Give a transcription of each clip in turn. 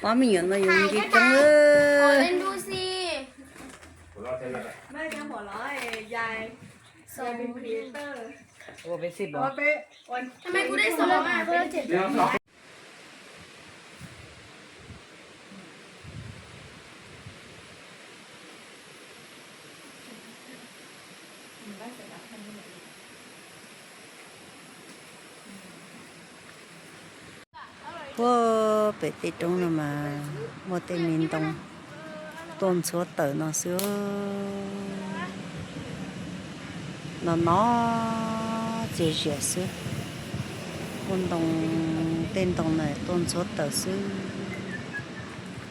Pab me nyuam no yuav nce coob. Puag pem tej roob no mas muaj tej me ntoo tuaj ntxhuav tawm no xwb. No no txias zias xwb. Muaj ntoo, tej ntoo na tuaj ntxhuav tawm xwb.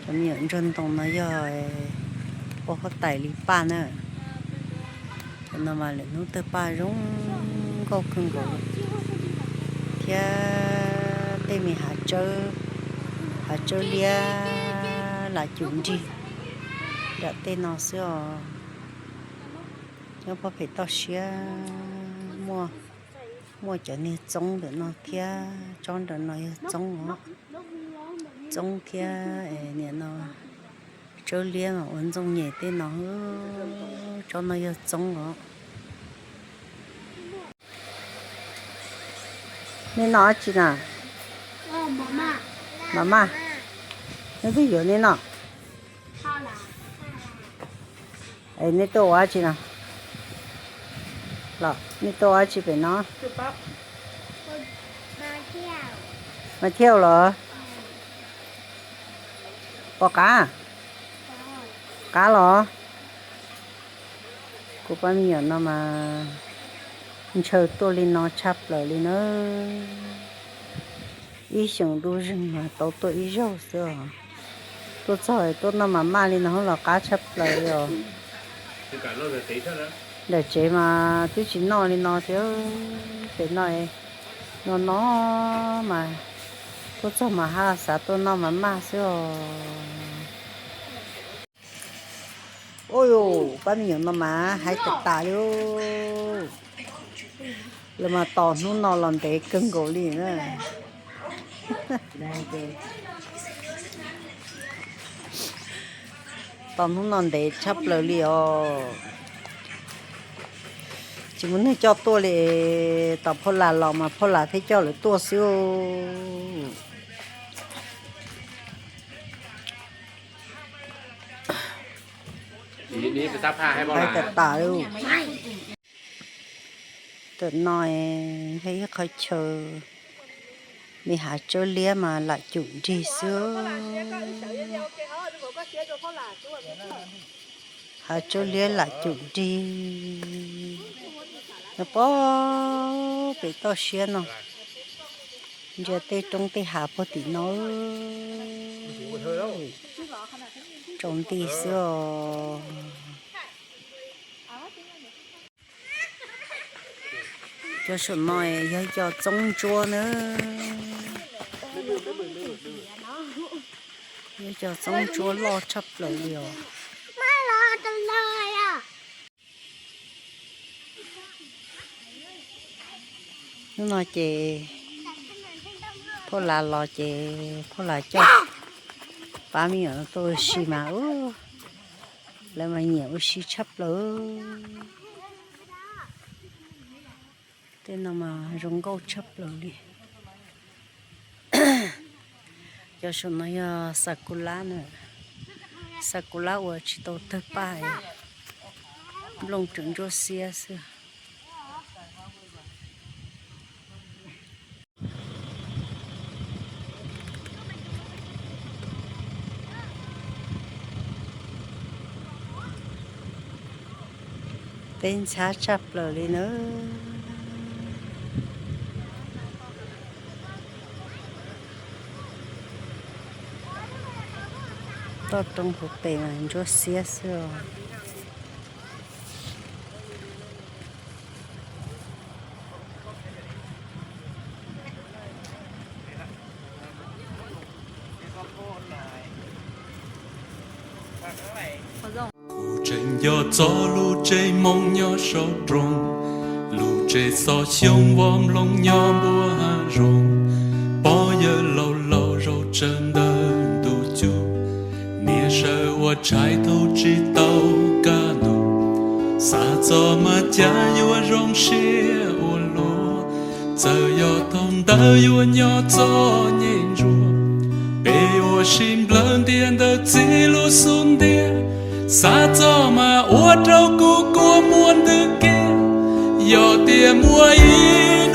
Cov me nyuam ntsuag ntoo no yog ua huab tais li paj na. Cov no mas lwm hnub twg paj zoo nkauj kawg nkaus thiab. Tej me hav tsawb, hav tsawb liab lam cum nrig nram tej no xwb os. Nyob puag pem toj siab muaj, muaj cov niag txoob ntawm no thiab. Tsob ntawm no yog txoob os, txoob thiab. Nim no tsawb liab mas ua ntxooj nyem tej no. Tsob no yog txoob os. Nej noj dab tsi na? Mam maj. Nej twb yuav nej noj. Es nej tuaj ua dab tsi no? Los nej tuaj ua dab tsi pem no? Mas thiaj los? Pom qab? Qab los? Kuv pab me nyuam no mas ntshaw tuaj li no tshaj plaws li na. Ib xyoos dub zeeg mas tau tuaj ib zaug xwb os. Tuaj txog tuaj noj mas maj li no los qab tshaj plaws li os. Nram tsev mas twb tsis noj li no thiab. Pem no, no no mas tuaj txog mas haj xav tuaj noj mas maj xwb os. Ua yus pab me nyuam no mas hais tas tas li. Lawv mas tos hnub no los ntev kawg nkaus li na. Tos hnub no ntev tshaj plaws li os. Tsis muaj neeg coj tuaj li, tos phauj Las los mas phauj Las thiaj coj lawv tuaj xwb. Hais tas tas li. Tam no yog ib qhov chaw me hav tsawb liab mas lam cum nrig xwb. Hav tsawb liab lam cum nrig. Nyob puag pem toj siab no, ntsia tej roob tej hav puag tim no, tsaus nti xwb os. Cov saum no yog cov txoob ntsuab na. Yog cov txoob ntsuab loj tshaj plaws li os. Hnub no ces phauj Las los ces phauj Las coj pab me nyuam tuaj ua si mas ub, lawv mas nyiam ua si tshaj plaws. Tej no mas zoo nkauj tshaj plaws li. Cov saum no yog xav ku lab na, xav ku lab uas tsis tau tawg paj, nplooj tseem ntsuab xiab xwb. Teb ntxhab tshaj plaws li na. Toj roob hauv pes mas ntsuab xiab xwb os. Lub tsev nco txog lub tsev Hmoob nyob saum nroog, lub tsev xov xyoo vov nplooj nyob npuab hav zoov, pog yawg laus Sawv ntawm ntu cub, niam sawv ua tshais thaum tsis tau kaj ntug. Xav txog mas cas yuav zoo siab ua luaj, txawm yog thaum ntawd yuav nyob txom nyem ntsuav. Peb ua si nplawg ntiag ntawm txiv lub xub ntiag, xav txog mas ua rau kuv kua muag ntws kiag. Yog tias muaj ib